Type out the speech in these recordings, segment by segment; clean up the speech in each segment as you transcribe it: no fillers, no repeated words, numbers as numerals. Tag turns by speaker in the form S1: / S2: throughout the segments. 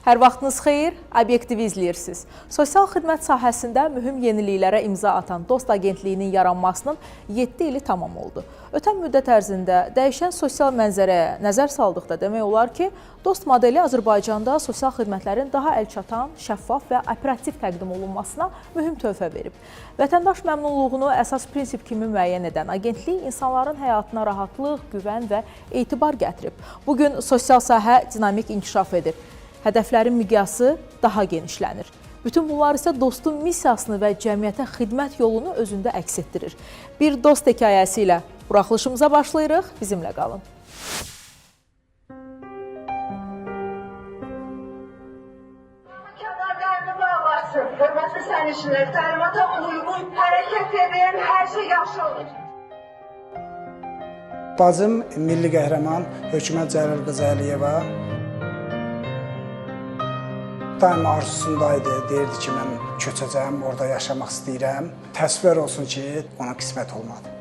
S1: Hər vaxtınız xeyir, Obyektivi izləyirsiniz. Sosial xidmət sahəsində mühüm yeniliklərə imza atan Dost Agentliyinin yaranmasının 7 ili tamam oldu. Ötən müddət ərzində dəyişən sosial mənzərəyə nəzər saldıqda demək olar ki, Dost modeli Azərbaycanda sosial xidmətlərin daha əlçatan, şəffaf və operativ təqdim olunmasına mühüm töhfə verib. Vətəndaş məmnunluğunu əsas prinsip kimi müəyyən edən agentlik insanların həyatına rahatlıq, güvən və etibar gətirib. Bu gün sosial sahə dinamik inkişaf edir. Hədəflərin miqyası daha genişlənir. Bütün bunlar isə dostun missiyasını və cəmiyyətə xidmət yolunu özündə əks etdirir. Bir dost hekayəsi ilə buraxılışımıza başlayırıq. Bizimlə qalın.
S2: Kəmərlərini bağlasın. Hörmətli sərnişinlər, təlimata uyğun hərəkət edin, hər şey yaxşı olur.
S3: Bacım milli qəhrəman Hökumət Cəlil qızı Əliyeva daima arzusundaydı, deyirdi ki, mən köçəcəm, orada yaşamaq istəyirəm. Təəssüflər olsun ki, ona qismət olmadı.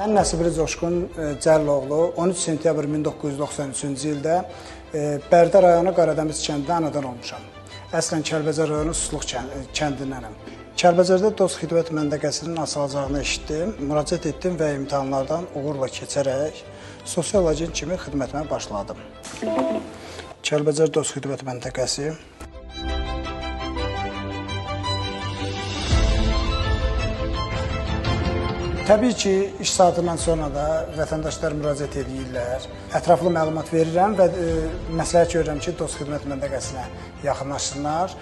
S3: Mən Nəsibli Coşqun Cəliloğlu 13 sentyabr 1993-cü ildə Bərdə rayonu Qaradəmiz kəndində anadan olmuşam. Əslən Kəlbəcər rayonu Susluq kəndindənəm. Kəlbəcərdə Dost Xidmət Məntəqəsinin açılacağını eşitdim, müraciət etdim və imtahanlardan uğurla keçərək sosial agent kimi xidmətimə başladım. Kəlbəcər Dost Xidmət Məntəqəsi. Təbii ki, iş saatından sonra da vətəndaşlar müraciət edirlər. Ətraflı məlumat verirəm və məsləhət görürəm ki, Dost Xidmət Məntəqəsinə yaxınlaşsınlar.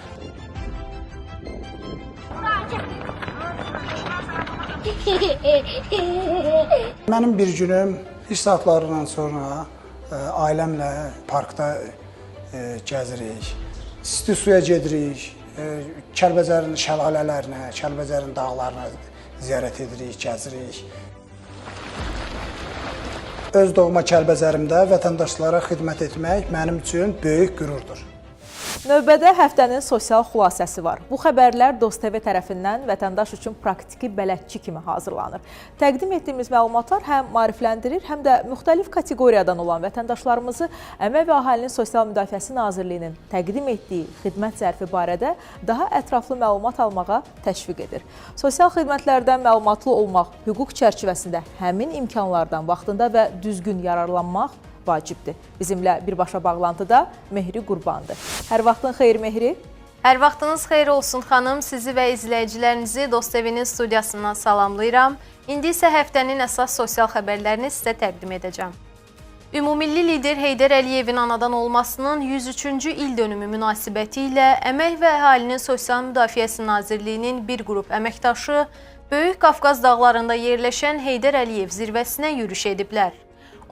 S3: Mənim bir günüm iş saatlarından sonra ailəmlə parkda gəzirik, isti suya gedirik, Kəlbəcərin şəlalələrinə, Kəlbəcərin dağlarına ziyarət edirik, gəzirik. Öz doğma Kəlbəcərimdə vətəndaşlara xidmət etmək mənim üçün böyük qürurdur.
S1: Növbədə həftənin sosial xülasəsi var. Bu xəbərlər Dost TV tərəfindən vətəndaş üçün praktiki bələdçi kimi hazırlanır. Təqdim etdiyimiz məlumatlar həm maarifləndirir, həm də müxtəlif kateqoriyadan olan vətəndaşlarımızı Əmək və Əhalinin Sosial Müdafiəsi Nazirliyinin təqdim etdiyi xidmət zərfi barədə daha ətraflı məlumat almağa təşviq edir. Sosial xidmətlərdən məlumatlı olmaq, hüquq çərçivəsində həmin imkanlardan vaxtında və düzgün yararlanmaq vacibdir. Bizimlə birbaşa bağlantıda Mehri Qurbandır. Hər vaxtın xeyir Mehri.
S4: Hər vaxtınız xeyir olsun xanım. Sizi və izləyicilərinizi Dost TV-nin studiyasından salamlayıram. İndi isə həftənin əsas sosial xəbərlərini sizə təqdim edəcəm. Ümummilli lider Heydər Əliyevin anadan olmasının 103-cü il dönümü münasibəti ilə Əmək və Əhalinin Sosial Müdafiəsi Nazirliyinin bir qrup əməkdaşı Böyük Qafqaz dağlarında yerləşən Heydər Əliyev zirvəsinə yürüş ediblər.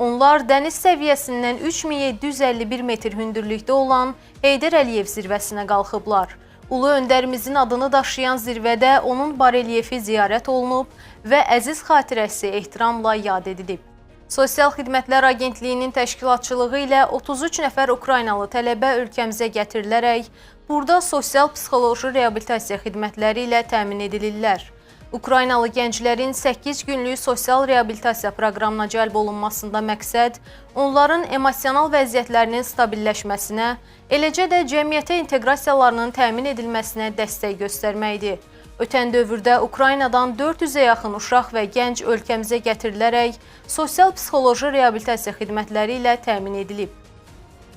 S4: Onlar dəniz səviyyəsindən 3751 metr hündürlükdə olan Heydər Əliyev zirvəsinə qalxıblar. Ulu öndərimizin adını daşıyan zirvədə onun barelyefi ziyarət olunub və əziz xatirəsi ehtiramla yad edilib. Sosial Xidmətlər Agentliyinin təşkilatçılığı ilə 33 nəfər Ukraynalı tələbə ölkəmizə gətirilərək burada sosial-psixoloji reabilitasiya xidmətləri ilə təmin edilirlər. Ukraynalı gənclərin 8 günlük sosial reabilitasiya proqramına cəlb olunmasında məqsəd onların emosional vəziyyətlərinin stabilləşməsinə, eləcə də cəmiyyətə inteqrasiyalarının təmin edilməsinə dəstək göstərməkdir. Ötən dövrdə Ukraynadan 400-ə yaxın uşaq və gənc ölkəmizə gətirilərək sosial-psixoloji reabilitasiya xidmətləri ilə təmin edilib.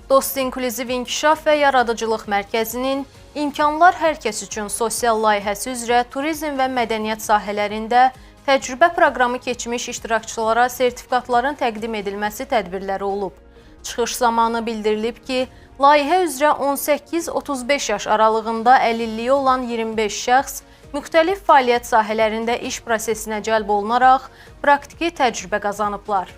S4: Dost İnklüziv İnkişaf və Yaradıcılıq Mərkəzinin İmkanlar Hər Kəs üçün sosial layihəsi üzrə turizm və mədəniyyət sahələrində təcrübə proqramı keçmiş iştirakçılara sertifikatların təqdim edilməsi tədbirləri olub. Çıxış zamanı bildirilib ki, layihə üzrə 18-35 yaş aralığında əlilliyi olan 25 şəxs müxtəlif fəaliyyət sahələrində iş prosesinə cəlb olunaraq praktiki təcrübə qazanıblar.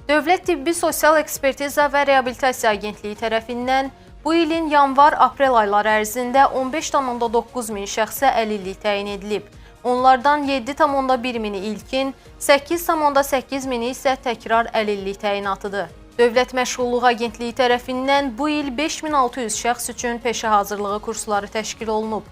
S4: Dövlət Tibbi Sosial Ekspertiza və Reabilitasiya Agentliyi tərəfindən bu ilin yanvar-aprel ayları ərzində 15,9 min şəxsə əlillik təyin edilib. Onlardan 7,1 mini ilkin, 8,8 mini isə təkrar əlillik təyinatıdır. Dövlət Məşğulluq Agentliyi tərəfindən bu il 5600 şəxs üçün peşə hazırlığı kursları təşkil olunub.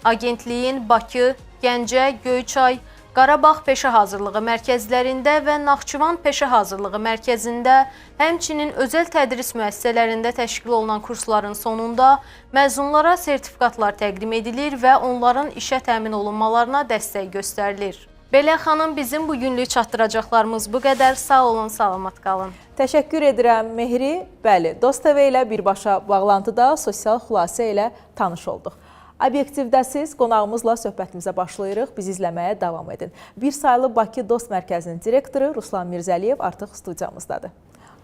S4: Agentliyin Bakı, Gəncə, Göyçay, Qarabağ Peşə Hazırlığı mərkəzlərində və Naxçıvan Peşə Hazırlığı mərkəzində, həmçinin özəl tədris müəssisələrində təşkil olunan kursların sonunda məzunlara sertifikatlar təqdim edilir və onların işə təmin olunmalarına dəstək göstərilir. Belə xanım, bizim bu günlük çatdıracaqlarımız bu qədər. Sağ olun, salamat qalın.
S1: Təşəkkür edirəm Mehri. Bəli, Dost TV ilə birbaşa bağlantıda sosial xülasə ilə tanış olduq. Obyektivdəsiz, qonağımızla söhbətimizə başlayırıq. Bizi izləməyə davam edin. Bir saylı Bakı Dost Mərkəzinin direktoru Ruslan Mirzəliyev artıq studiyamızdadır.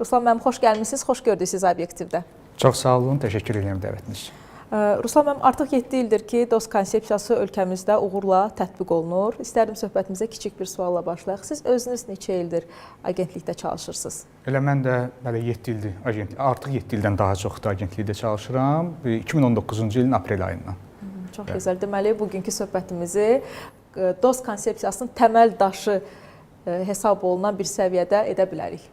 S1: Ruslan müəllim, xoş gəlmisiniz, xoş gördük sizi Obyektivdə.
S5: Çox sağ olun, təşəkkür edirəm dəvətiniz üçün.
S1: Ruslan müəllim, artıq 7 ildir ki, Dost konsepsiyası ölkəmizdə uğurla tətbiq olunur. İstərdim söhbətimizə kiçik bir sualla başlayaq. Siz özünüz neçə ildir agentlikdə çalışırsınız?
S5: Elə mən də belə 7 ildir agentlik, artıq 7 ildən daha çoxdur agentlikdə çalışıram. 2019-cu ilin aprel ayından.
S1: Çox gözəl. Deməli, bugünkü söhbətimizi Dost konsepsiyasının təməl daşı hesab olunan bir səviyyədə edə bilərik.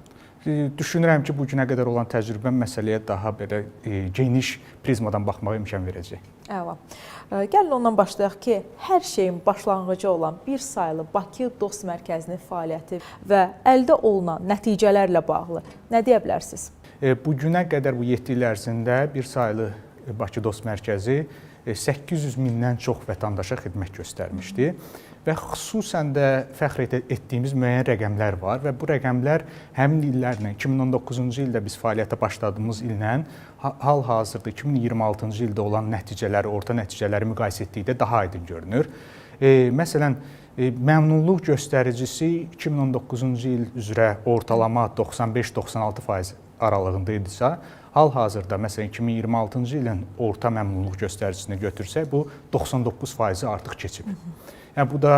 S5: Düşünürəm ki, bu günə qədər olan təcrübəm məsələyə daha belə geniş prizmadan baxmağa imkan verəcək.
S1: Əla. Gəlin ondan başlayaq ki, hər şeyin başlanğıcı olan bir saylı Bakı Dost Mərkəzinin fəaliyyəti və əldə olunan nəticələrlə bağlı nə deyə bilərsiniz?
S5: Bu günə qədər bu 7 il ərzində bir saylı Bakı Dost Mərkəzi 800 mindən çox vətəndaşa xidmət göstərmişdi və xüsusən də fəxr etdiyimiz müəyyən rəqəmlər var və bu rəqəmlər həmin illərlə 2019-cu ildə biz fəaliyyətə başladığımız illə hal-hazırda 2026-cı ildə olan nəticələri, orta nəticələri müqayisə etdikdə daha aydın görünür. Məsələn, məmnunluq göstəricisi 2019-cu il üzrə ortalama 95-96% aralığında idisə, hal-hazırda məsələn 2026-cı ilin orta məmnunluq göstəricisini götürsək, bu 99%-i artıq keçib. Yəni bu da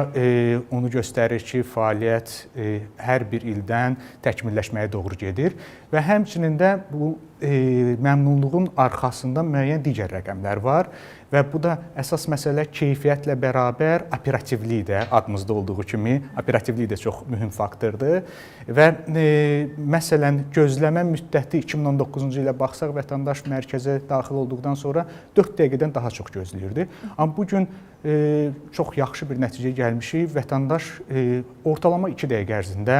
S5: onu göstərir ki, fəaliyyət hər bir ildən təkmilləşməyə doğru gedir və həmçinin də bu məmnunluğun arxasında müəyyən digər rəqəmlər var və bu da əsas məsələ keyfiyyətlə bərabər operativlik də adımızda olduğu kimi operativlik də çox mühüm faktordur və məsələn gözləmə müddəti 2019-cu ilə baxsaq vətəndaş mərkəzə daxil olduqdan sonra 4 dəqiqədən daha çox gözləyirdi. Amma bu gün çox yaxşı bir nəticəyə gəlmişik. Vətəndaş ortalama 2 dəqiqə ərzində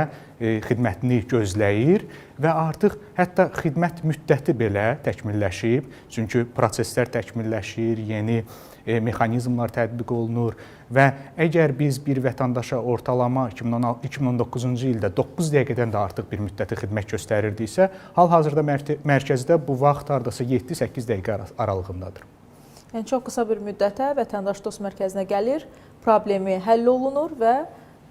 S5: xidmətini gözləyir və artıq hətta xidmət müddəti belə təkmilləşib. Çünki proseslər təkmilləşir, yeni mexanizmlar tətbiq olunur və əgər biz bir vətəndaşa ortalama 2019-cu ildə 9 dəqiqədən də artıq bir müddəti xidmət göstərirdiksə, hal-hazırda mərkəzdə bu vaxt hardasa 7-8 dəqiqə aralığındadır.
S1: Yəni çox qısa bir müddətə vətəndaş Dost Mərkəzinə gəlir, problemi həll olunur və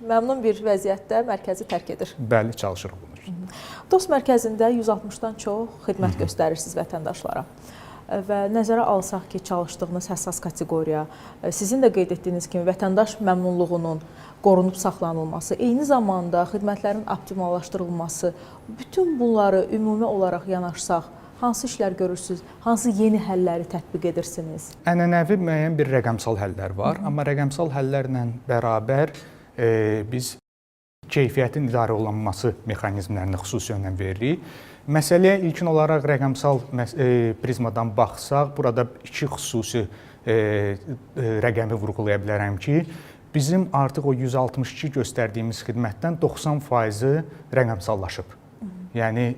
S1: məmnun bir vəziyyətdə mərkəzi tərk edir.
S5: Bəli, çalışırıq bunun üçün.
S1: Dost Mərkəzində 160-dan çox xidmət göstərirsiniz vətəndaşlara. Və nəzərə alsaq ki, çalışdığınız həssas kateqoriya, sizin də qeyd etdiyiniz kimi vətəndaş məmnunluğunun qorunub saxlanılması, eyni zamanda xidmətlərin optimallaşdırılması, bütün bunları ümumi olaraq yanaşsaq, hansı işlər görürsünüz, hansı yeni həlləri tətbiq edirsiniz?
S5: Ənənəvi müəyyən bir rəqəmsal həllər var, amma rəqəmsal həllərlə bərabər biz keyfiyyətin idarə olunması mexanizmlərinə xüsusi önəm veririk. Məsələyə ilkin olaraq rəqəmsal prizmadan baxsaq, burada iki xüsusi rəqəmi vurğulaya bilərəm ki, bizim artıq o 162 göstərdiyimiz xidmətdən 90%-i rəqəmsallaşıb. Yəni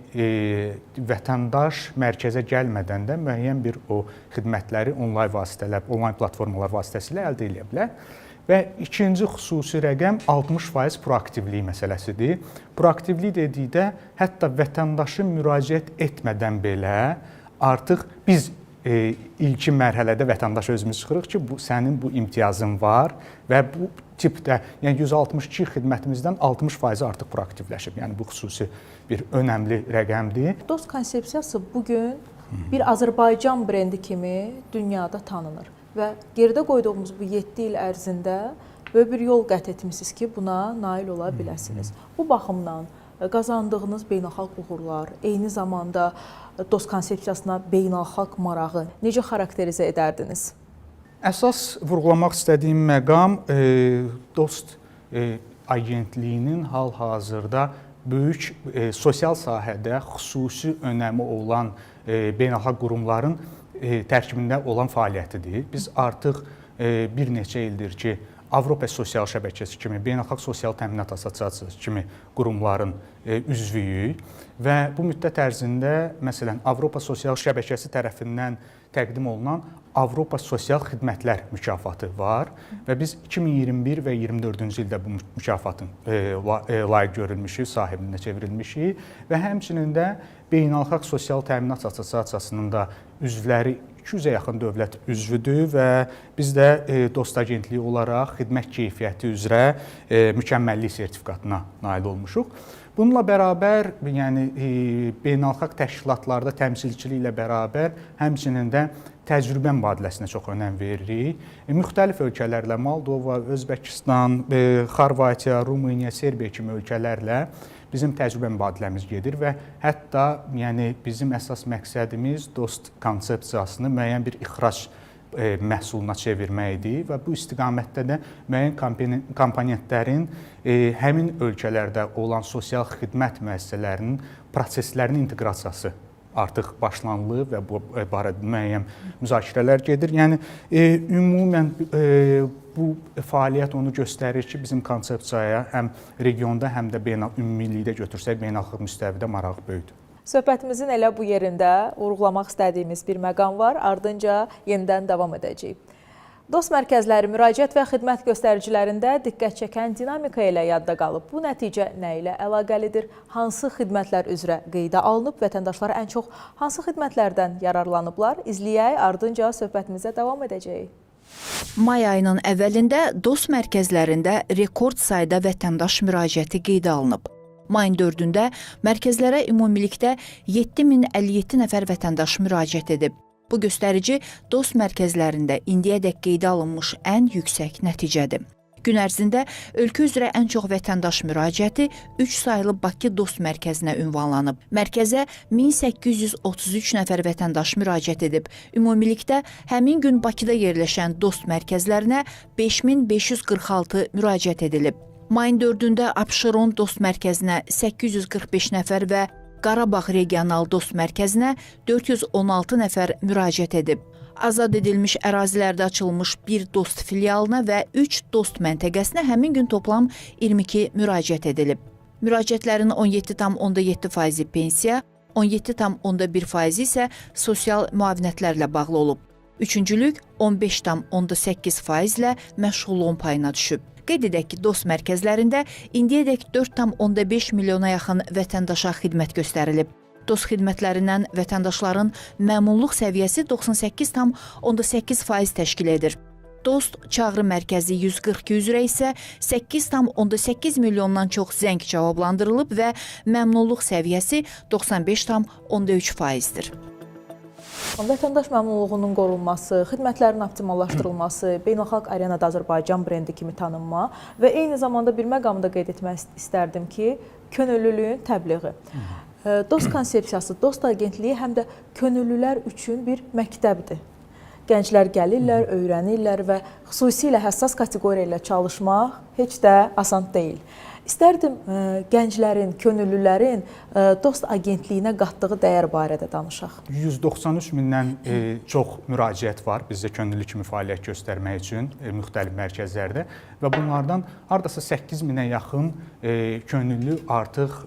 S5: vətəndaş mərkəzə gəlmədən də müəyyən bir o xidmətləri onlayn vasitələr, onlayn platformalar vasitəsilə əldə edə bilər. Və ikinci xüsusi rəqəm 60% proaktivlik məsələsidir. Proaktivlik dedikdə hətta vətəndaşın müraciət etmədən belə artıq biz ilkin mərhələdə vətəndaşa özümüz çıxırıq ki, bu sənin bu imtiyazın var və bu tipdə, yəni 162 xidmətimizdən 60% artıq proaktivləşib. Yəni bu xüsusi bir önəmli rəqəmdir.
S1: Dost konsepsiyası bu gün bir Azərbaycan brendi kimi dünyada tanınır və geridə qoyduğumuz bu 7 il ərzində böyük bir yol qət etmisiniz ki, buna nail ola biləsiniz. Bu baxımdan qazandığınız beynəlxalq uğurlar, eyni zamanda dost konsepsiyasına beynəlxalq marağı necə xarakterizə edərdiniz?
S5: Əsas vurğulamaq istədiyim məqam Dost agentliyinin hal-hazırda böyük sosial sahədə xüsusi önəmi olan beynəlxalq qurumların tərkibində olan fəaliyyətidir. Biz artıq bir neçə ildir ki, Avropa Sosial Şəbəkəsi kimi, Beynəlxalq Sosial Təminat Assosiasiyası kimi qurumların üzvüyük və bu müddət ərzində məsələn Avropa Sosial Şəbəkəsi tərəfindən təqdim olunan Avropa Sosial Xidmətlər mükafatı var və biz 2021 və 24-cü ildə bu mükafatın layiq görülmüşük, sahibinə çevrilmişik və həmçinin də Beynəlxalq Sosial Təminat Assosiasiyasının da üzvləri 200-ə yaxın dövlət üzvüdür və biz də Dost Agentliyi olaraq xidmət keyfiyyəti üzrə mükəmməllik sertifikatına nail olmuşuq. Bununla bərabər, yəni beynəlxalq təşkilatlarda təmsilçiliklə bərabər həmçinin də təcrübə mübadiləsinə çox önəm veririk. Müxtəlif ölkələrlə Moldova, Özbəkistan, Xorvatiya, Rumıniya, Serbiya kimi ölkələrlə bizim təcrübə mübadiləmiz gedir və hətta yəni bizim əsas məqsədimiz Dost konsepsiyasını müəyyən bir ixrac məhsuluna çevirməkdir və bu istiqamətdə də müəyyən komponentlərin həmin ölkələrdə olan sosial xidmət müəssisələrinin proseslərinin inteqrasiyası artıq başlanılıb və bu barədə müəyyən müzakirələr gedir. Yəni ümumən bu fəaliyyət onu göstərir ki, bizim konsepsiyaya həm regionda, həm də ümumilikdə götürsək beynəlxalq müstəvidə maraq böyükdür.
S1: Söhbətimizin elə bu yerində vurğulamaq istədiyimiz bir məqam var, ardınca yenidən davam edəcəyik. Dost mərkəzləri müraciət və xidmət göstəricilərində diqqət çəkən dinamika ilə yadda qalıb. Bu nəticə nə ilə əlaqəlidir? Hansı xidmətlər üzrə qeydə alınıb? Vətəndaşlar ən çox hansı xidmətlərdən yararlanıblar? İzləyək, ardınca söhbətimizə davam edəcəyik.
S6: May ayının əvvəlində Dost mərkəzlərində rekord sayda vətəndaş müraciəti qeydə alınıb. Mayın 4-ündə mərkəzlərə ümumilikdə 7057 nəfər vətəndaş müraciət edib. Bu göstərici Dost mərkəzlərində indiyədək qeydə alınmış ən yüksək nəticədir. Gün ərzində ölkə üzrə ən çox vətəndaş müraciəti 3 saylı Bakı Dost mərkəzinə ünvanlanıb. Mərkəzə 1833 nəfər vətəndaş müraciət edib. Ümumilikdə həmin gün Bakıda yerləşən Dost mərkəzlərinə 5546 müraciət edilib. Mayın 4-ündə Abşeron Dost mərkəzinə 845 nəfər və Qarabağ Regional Dost mərkəzinə 416 nəfər müraciət edib. Azad edilmiş ərazilərdə açılmış bir Dost filialına və 3 Dost məntəqəsinə həmin gün toplam 22 müraciət edilib. Müraciətlərin 17,7%-i pensiya, 17,1%-i isə sosial müavinətlərlə bağlı olub. Üçüncülük 15,8%-lə məşğulluğun payına düşüb. Qeyd edək ki, Dost mərkəzlərində indiyədək 4,5 milyona yaxın vətəndaşa xidmət göstərilib. Dost xidmətlərindən vətəndaşların məmnunluq səviyyəsi 98,8% təşkil edir. Dost çağrı mərkəzi 142 üzrə isə 8,8 milyondan çox zəng cavablandırılıb və məmnunluq səviyyəsi 95,3%-dir.
S1: Vətəndaş məmnunluğunun qorunması, xidmətlərin optimallaşdırılması, beynəlxalq arenada Azərbaycan brendi kimi tanınma və eyni zamanda bir məqamı da qeyd etmək istərdim ki, könüllülüyün təbliği. Dost konsepsiyası, Dost agentliyi həm də könüllülər üçün bir məktəbdir. Gənclər gəlirlər, öyrənirlər və xüsusilə həssas kateqoriya ilə çalışmaq heç də asan deyil. İstərdim gənclərin, könüllülərin Dost agentliyinə qatdığı dəyər barədə danışaq.
S5: 193 mindən çox müraciət var bizdə könüllü kimi fəaliyyət göstərmək üçün müxtəlif mərkəzlərdə və bunlardan hardasa 8 minə yaxın könüllü artıq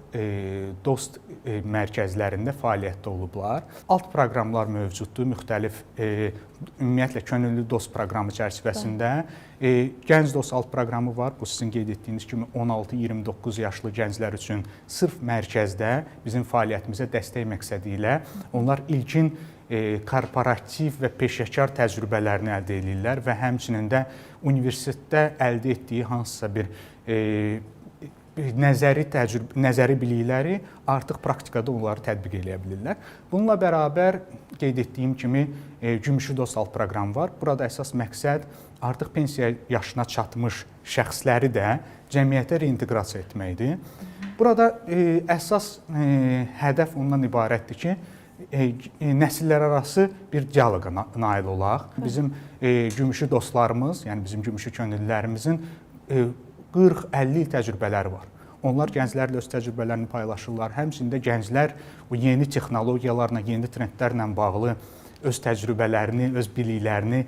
S5: Dost mərkəzlərində fəaliyyətdə olublar. Alt proqramlar mövcuddur, müxtəlif ümumiyyətlə könüllü dost proqramı çərçivəsində Gənc Dost alt proqramı var. Bu sizin qeyd etdiyiniz kimi 16-29 yaşlı gənclər üçün sırf mərkəzdə bizim fəaliyyətimizə dəstək məqsədi ilə onlar ilkin korporativ və peşəkar təcrübələrini əldə edirlər və həmçinin də universitetdə əldə etdiyi hansısa bir nəzəri təcrübə, nəzəri bilikləri artıq praktikada onları tətbiq eləyə bilirlər. Bununla bərabər qeyd etdiyim kimi Gümüşü Dost alt proqramı var. Burada əsas məqsəd artıq pensiya yaşına çatmış şəxsləri də cəmiyyətə reinteqrasiya etməkdir. Burada əsas hədəf ondan ibarətdir ki, nəsillərarası bir dialoqa nail olaq. Bizim gümüşü dostlarımız, yəni bizim gümüşü könüllülərimizin 40-50 il təcrübələri var. Onlar gənclərlə öz təcrübələrini paylaşırlar. Həmçinin də gənclər bu yeni texnologiyalarla, yeni trendlərlə bağlı öz təcrübələrini, öz biliklərini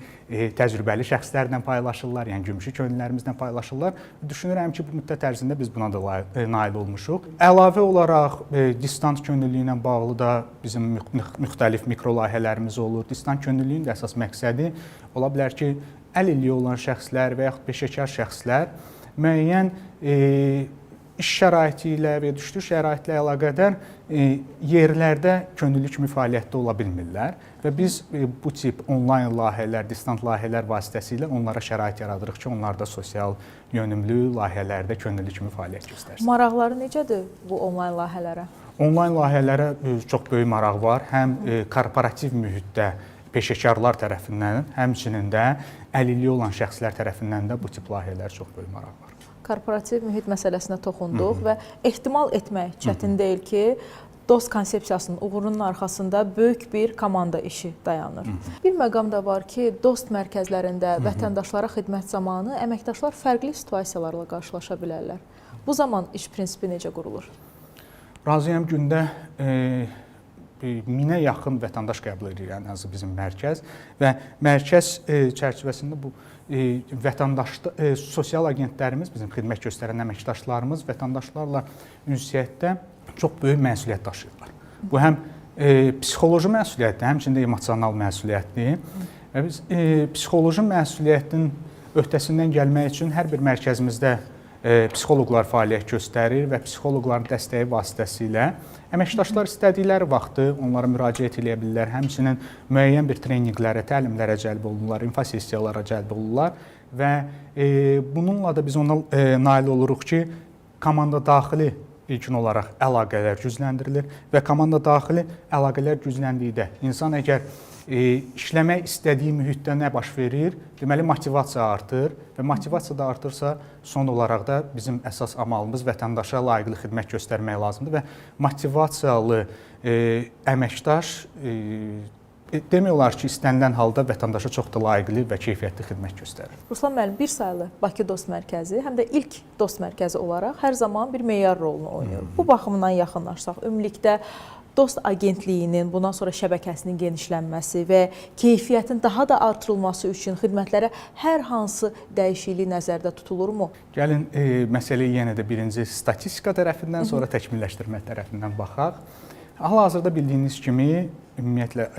S5: təcrübəli şəxslərlə paylaşırlar, yəni gümüşü könüllülərimizlə paylaşırlar. Düşünürəm ki, bu müddət ərzində biz buna da nail olmuşuq. Əlavə olaraq distant könüllülüyü ilə bağlı da bizim müxtəlif mikro layihələrimiz olur. Distant könüllülüyün də əsas məqsədi ola bilər ki, əlilliyi olan şəxslər və yaxud peşəkar şəxslər müəyyən iş şəraiti ilə və ya düşdüyü şəraitlə əlaqədar yerlərdə könüllü kimi fəaliyyətdə ola bilmirlər və biz bu tip onlayn layihələr, distant layihələr vasitəsilə onlara şərait yaradırıq ki, onlar da sosial yönümlü layihələrdə könüllü kimi fəaliyyət göstərsin.
S1: Maraqları necədir bu onlayn layihələrə?
S5: Onlayn layihələrə çox böyük maraq var. Həm korporativ mühitdə peşəkarlar tərəfindən, həmçinin də əlilliyi olan şəxslər tərəfindən də bu tip layihələrə çox böyük maraq var.
S1: Korporativ mühit məsələsinə toxunduq və ehtimal etmək çətin deyil ki, DOST konsepsiyasının uğurunun arxasında böyük bir komanda işi dayanır. Bir məqam da var ki, DOST mərkəzlərində vətəndaşlara xidmət zamanı əməkdaşlar fərqli situasiyalarla qarşılaşa bilərlər. Bu zaman iş prinsipi necə qurulur?
S5: Razıyam, gündə 1000-ə yaxın vətəndaş qəbul edir, yəni hansı bizim mərkəz və mərkəz çərçivəsində bu vətəndaş sosial agentlərimiz, bizim xidmət göstərən əməkdaşlarımız vətəndaşlarla ünsiyyətdə çox böyük məsuliyyət daşıyırlar. Bu həm psixoloji məsuliyyətdir, həmçinin də emosional məsuliyyətdir. Və biz psixoloji məsuliyyətin öhdəsindən gəlmək üçün hər bir mərkəzimizdə psixoloqlar fəaliyyət göstərir və psixoloqların dəstəyi vasitəsilə əməkdaşlar istədikləri vaxtı onlara müraciət eləyə bilirlər. Həmçinin müəyyən bir treninqlərə, təlimlərə cəlb olunurlar, infosessiyalara cəlb olunurlar və bununla da biz ona nail oluruq ki, komanda daxili ilkin olaraq əlaqələr gücləndirilir və komanda daxili əlaqələr gücləndikdə insan əgər işləmək istədiyi mühitdə nə baş verir? Deməli, motivasiya artır və motivasiya da artırsa, son olaraq da bizim əsas amalımız vətəndaşa layiqli xidmət göstərmək lazımdır və motivasiyalı əməkdaş demək olar ki, istənilən halda vətəndaşa çox da layiqli və keyfiyyətli xidmət göstərir.
S1: Ruslan müəllim, bir saylı Bakı Dost Mərkəzi həm də ilk Dost Mərkəzi olaraq hər zaman bir meyar rolunu oynayır. Bu baxımdan yaxınlaşsaq, ümumilikdə Dost Agentliyinin bundan sonra şəbəkəsinin genişlənməsi və keyfiyyətin daha da artırılması üçün xidmətlərə hər hansı dəyişiklik nəzərdə tutulurmu?
S5: Gəlin məsələyə yenə də birinci statistika tərəfindən, sonra təkmilləşdirmə tərəfindən baxaq. Hal-hazırda bildiyiniz kimi ümumiyyətlə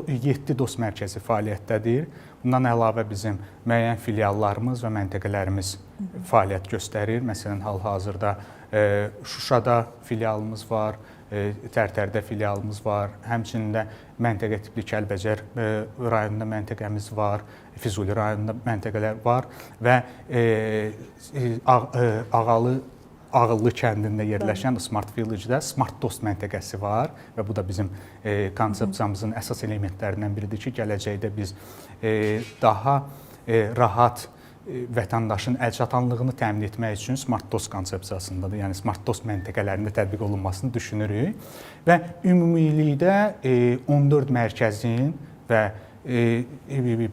S5: 7 Dost mərkəzi fəaliyyətdədir. Bundan əlavə bizim müəyyən filiallarımız və məntəqələrimiz fəaliyyət göstərir. Məsələn, hal-hazırda Şuşada filialımız var, Tərtərdə filialımız var, həmçinin də məntəqə tipli Kəlbəcər rayonunda məntəqəmiz var, Füzuli rayonunda məntəqələr var və Ağalı Ağıllı kəndində yerləşən Smart Village-də Smart Dost məntəqəsi var və bu da bizim konsepsiyamızın əsas elementlərindən biridir ki, gələcəkdə biz daha rahat vətəndaşın əlçatanlığını təmin etmək üçün Smart Dost konsepsiyasındadır. Yəni Smart Dost məntəqələrində tətbiq olunmasını düşünürük və ümumilikdə 14 mərkəzin və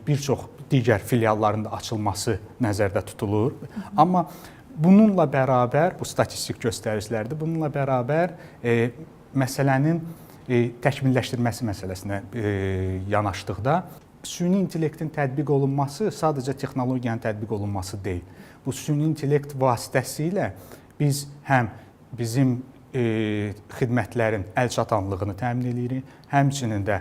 S5: bir çox digər filialların da açılması nəzərdə tutulur. Amma bununla bərabər, bu statistik göstəricilərdir, bununla bərabər məsələnin təkmilləşdirməsi məsələsinə yanaşdıqda süni intellektin tətbiq olunması sadəcə texnologiyanın tətbiq olunması deyil. Bu süni intellekt vasitəsilə biz həm bizim xidmətlərin əlçatanlığını təmin edirik, həmçinin də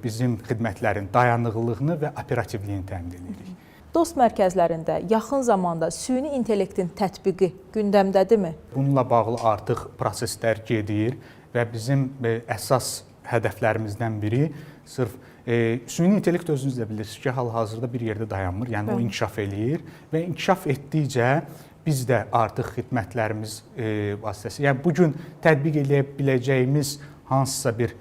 S5: bizim xidmətlərin dayanıqlığını və operativliyini təmin edirik.
S1: Dost mərkəzlərində yaxın zamanda süni intellektin tətbiqi gündəmdədirmi?
S5: Bununla bağlı artıq proseslər gedir və bizim əsas hədəflərimizdən biri sırf süni intellekt özünüz də bilirsiniz ki, hal-hazırda bir yerdə dayanmır. Yəni o inkişaf eləyir və inkişaf etdikcə biz də artıq xidmətlərimiz vasitəsilə, yəni bu gün tətbiq edə biləcəyimiz hansısa bir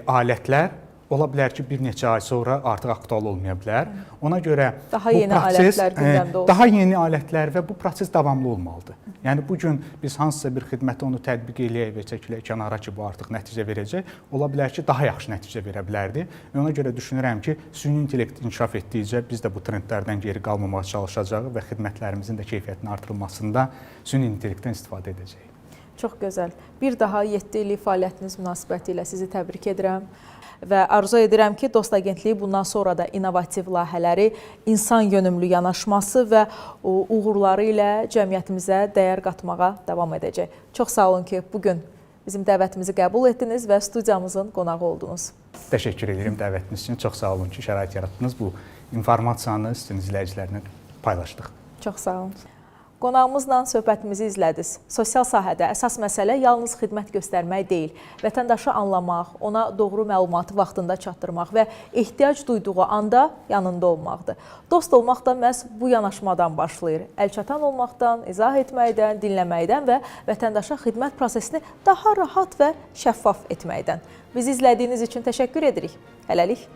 S5: alətlər ola bilər ki, bir neçə ay sonra artıq aktual olmaya bilər. Ona görə
S1: daha
S5: bu
S1: yeni
S5: proses,
S1: alətlər gündəmdə olsun.
S5: Daha yeni alətlər və bu proses davamlı olmalıdır. Yəni bu gün biz hansısa bir xidməti onu tətbiq eləyək və çəkilək kənara ki, bu artıq nəticə verəcək. Ola bilər ki, daha yaxşı nəticə verə bilərdi. Və ona görə düşünürəm ki, süni intellekt inkişaf etdikcə biz də bu trendlərdən geri qalmamağa çalışacağıq və xidmətlərimizin də keyfiyyətinin artırılmasında süni intellektdən istifadə edəcəyik.
S1: Çox gözəl. Bir daha 7 illik fəaliyyətiniz münasibətilə sizi təbrik edirəm. Və arzu edirəm ki, Dost Agentliyi bundan sonra da innovativ layihələri, insan yönümlü yanaşması və uğurları ilə cəmiyyətimizə dəyər qatmağa davam edəcək. Çox sağ olun ki, bu gün bizim dəvətimizi qəbul etdiniz və studiyamızın qonağı oldunuz.
S5: Təşəkkür edirəm dəvətiniz üçün. Çox sağ olun ki, şərait yaratdınız. Bu informasiyanı sizin izləyicilərlə paylaşdıq.
S1: Çox sağ olun. Qonağımızla söhbətimizi izlədiniz. Sosial sahədə əsas məsələ yalnız xidmət göstərmək deyil, vətəndaşı anlamaq, ona doğru məlumatı vaxtında çatdırmaq və ehtiyac duyduğu anda yanında olmaqdır. Dost olmaq da məhz bu yanaşmadan başlayır. Əlçatan olmaqdan, izah etməkdən, dinləməkdən və vətəndaşa xidmət prosesini daha rahat və şəffaf etməkdən. Bizi izlədiyiniz üçün təşəkkür edirik. Hələlik.